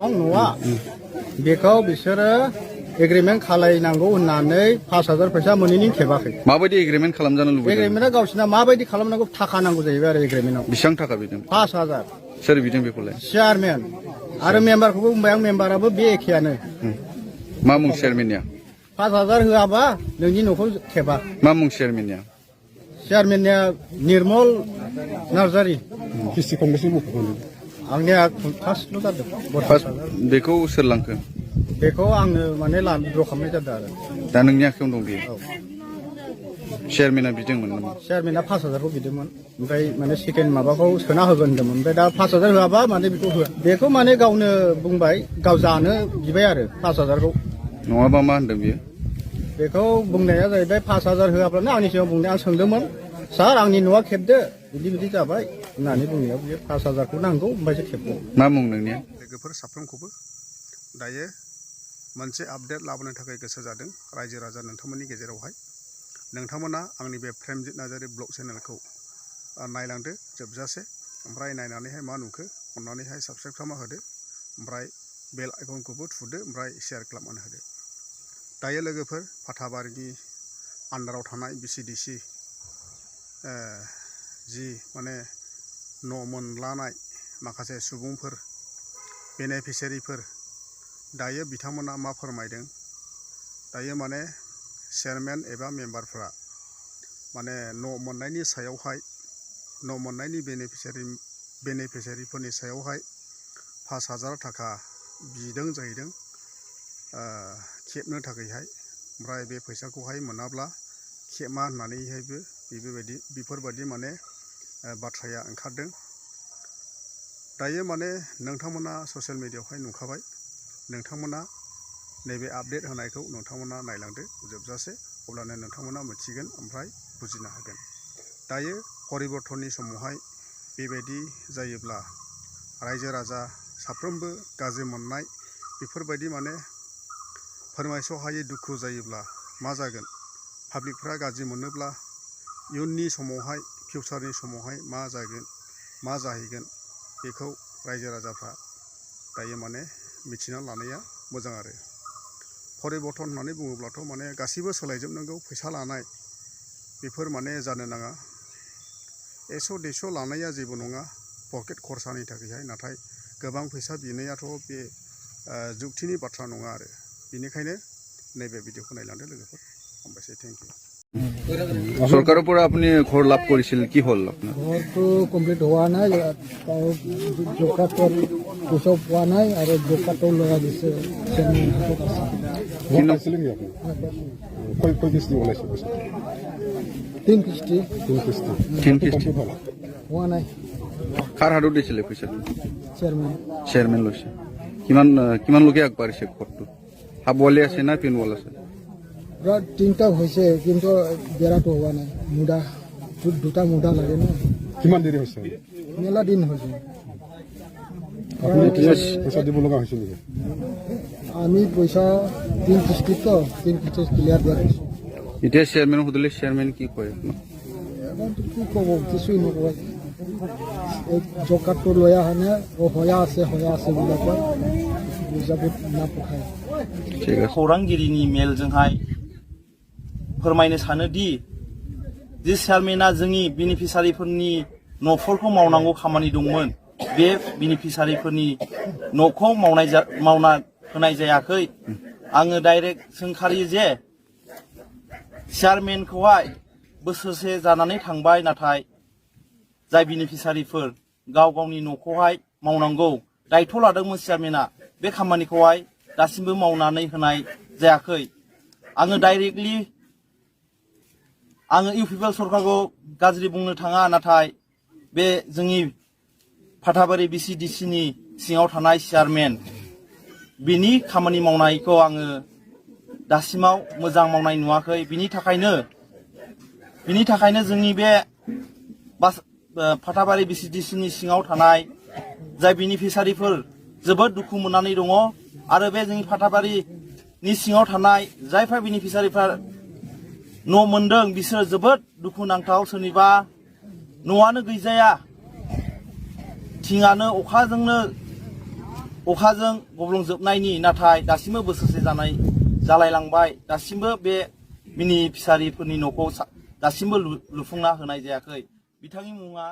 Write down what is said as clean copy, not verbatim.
न'आ बेखौ बिसोरो एग्रिमेन्ट खालायनांगौ होननानै 5,000 फैसा मोनैनि खेबाखै। माबायदि एग्रिमेन्ट खालामजानो लुबैदों? एग्रिमेन्टआ गावसिना माबायदि खालामनांगौ थाखा नांगौ जाहैबाय आरो एग्रिमेन्टआव। बेसेबां थाखा बिदों? 5,000। सोर बिदों बेखौलाय? चेयारमेन आरो मेम्बारखौबो बुंबाय आं, मेम्बाराबो बे एखेयानो। मा मुं चेयारमेननिया? 5,000 होआबा नोंनि न'खौ खेबा। मा मुं चेयारमेननिया? चेयारमेननिया निर्मल नार्जारि। किस्ति खनबेसे बुख'खौ? आंनिया फार्स्टल' जादों। बेखौ सोर लांखो? बेखौ आंनो माने द्र खालामनाय जादों आरो। दा नोंनि आखायावनो दं बेयो? चेयारमेना बिदोंमोन नामा? चेयारमेना 5,000खौ बिदोंमोन, ओमफ्राय माने सेकेन्ड माबाखौ सोना होगोन होनदोंमोन। ओमफ्राय दा 5,000 होआबा माने बेखौ होआ। बेखौ माने गावनो बुंबाय, गाव जानो बिबाय आरो 5,000खौ। नङाबा मा होनदों बियो? बेखौ बुंनाया जाहैबाय 5,000 होआब्लानो आंनि सिगाङाव बुंनाय, आं सोंदोंमोन सार आंनि न'आ खेबदो बिदि जाबाय होननानै बुंनायाव बियो 5,000खौ नांगौ ओमफ्रायसो खेबगोन। मा मुं नोंनिया? लोगोफोर साफ्रोमखौबो दायो मोनसे आपडेट लाबोनो थाखाय गोसो जादों रायजो राजा नोंथांमोननि गेजेरावहाय। नोंथांमोना आंनि बे प्रेमजित नार्जारि ब्लग चेनेलखौ नायलांदो जोबजासे, ओमफ्राय नायनानैहाय मा नुखो अननानैहाय साबस्क्राइब खालामना होदो, ओमफ्राय बेल आइकनखौबो थुदो, ओमफ्राय शेयार खालामनानै होदो। दायो लोगोफोर फाथाबारिनि आन्दाराव थानाय BCDC जि माने न' मोनलानाय माखासे सुबुंफोर बेनिफिसियारिफोर, दायो बिथांमोना मा फोरमायदों, दायो माने चेयारमेन एबा मेम्बारफ्रा माने न' मोननायनि सायावहाय, न' मोननायनि बेनिफिसियारिफोरनि सायावहाय 5,000 थाखा बिदों जाहैदों खेबनो थाखायहाय। ओमफ्राय बे फैसाखौहाय मोनाब्ला खेबा होननानैहायबो बेफोरबायदि माने बाथ्राया ओंखारदों। दायो माने नोंथांमोना ससियेल मिडियायावहाय नुखाबाय, नोंथांमोना नैबे आपडेट होनायखौ नोंथांमोना नायलांदो जोबजासे, अब्लानो नोंथांमोना मिथिगोन ओमफ्राय बुजिनो हागोन। दायो परिबर्तननि समावहाय बेबायदि जायोब्ला रायजो राजा साफ्रोमबो गाज्रि मोननाय बेफोरबायदि माने फोरमायस'हायै दुखु जायोब्ला मा जागोन? पाब्लिकफ्रा गाज्रि मोनोब्ला इयुननि समावहाय, फिउचारनि समावहाय मा जागोन, मा जाहैगोन, बेखौ रायजो राजाफ्रा दायो माने मिथिना लानाया मोजां आरो। परिबर्तन होननानै बुङोब्लाथ' माने गासैबो सोलायजोबनांगौ, फैसा लानाय बेफोर माने जानो नाङा। 100-150 लानाया जेबो नङा पकेट खरसानि थाखायहाय, नाथाय गोबां फैसा बिनायाथ' बे जुक्तिनि बाथ्रा नङा आरो। बेनिखायनो नैबे भिडिअखौ नायलांदो लोगोफोर। हामबायसै, थेंक ইউ। চৰকাৰৰ পৰা আপুনি ঘৰ লাভ কৰিছিল, কি হ'ল আপোনাৰ? ঘৰটো কমপ্লিট হোৱা নাই, জব কাৰ্ডৰ পইচাও পোৱা নাই আৰু জব কাৰ্ডও লোৱা গৈছে। তিন কিস্তি হোৱা নাই। কাৰ হাতত দিছিলে পইচাটো? চেয়াৰমেন লৈছে। কিমান লোকে আগবাঢ়িছে ঘৰটো? হাবৱালি আছে না পিনৱাল আছে? তিনিটা হৈছে, কিন্তু বেৰাটো হোৱা নাই। মুদা দুটা মুদা লাগে ন। কিমান দেৰি হৈছে? মেলা দিন হৈছে। পইচা দিব লগা হৈছে নেকি? আমি পইচা 3 কিস্তিত 3 কিস্তি ক্লিয়াৰ দিয়া হৈছে। এতিয়া চেয়াৰমেনক সুধিলে চেয়াৰমেন কি কয়? কি ক'ব, কিছুই নকয়। এই জব কাৰ্ডটো লৈ আহে নে হয়া আছে বুলি কয়, বুজাব নাপঠায়। खौरांगिरिनि मेलजोंहाय फोरमायनो सानोदि जे चेयारमेना जोंनि बेनिफिसियारिफोरनि न'फोरखौ मावनांगौ खामानि दंमोन, बे बेनिफिसियारिफोरनि न'खौ मावना होनाय जायाखै। आङो डाइरेक्ट सोंखारि जे चेयारमेनखौहाय बोसोरसे जानानै थांबाय, नाथाय जाय बेनिफिसियारिफोर गावनि न'खौहाय मावनांगौ दायथ' लादोंमोन चेयारमेना, बे खामानिखौहाय दासिमबो मावनानै होनाय जायाखै। आङो डाइरेक्टलि इउपिपिएल सरकारखौ गाज्रि बुंनो थाङा, नाथाय बे जोंनि फाथाबारि BCDCनि सिङाव थानाय चेयारमेन, बिनि खामानि मावनायखौ आङो दासिमाव मोजां मावनाय नुवाखै। बिनि थाखायनो जोंनि बे फाथाबारि BCDCनि सिङाव थानाय जाय बेनिफिसियारिफोर जोबोद दुखु मोननानै दङ, आरो बे जोंनि फाथाबारिनि सिङाव थानाय जायफोर बेनिफिसियारिफ्रा न' मोनदों बिसोर जोबोद दुखुनांथाव। सोरनिबा न'आनो गैजाया, थिङानो अखाजोंनो अखाजों गब्लंजोबनायनि नाथाय दासिमबो बोसोरसे जालायलांबाय दासिमबो बे बेनिफिसारिफोरनि न'खौ दासिमबो लुफुंना होनाय जायाखै। बिथांनि मुङा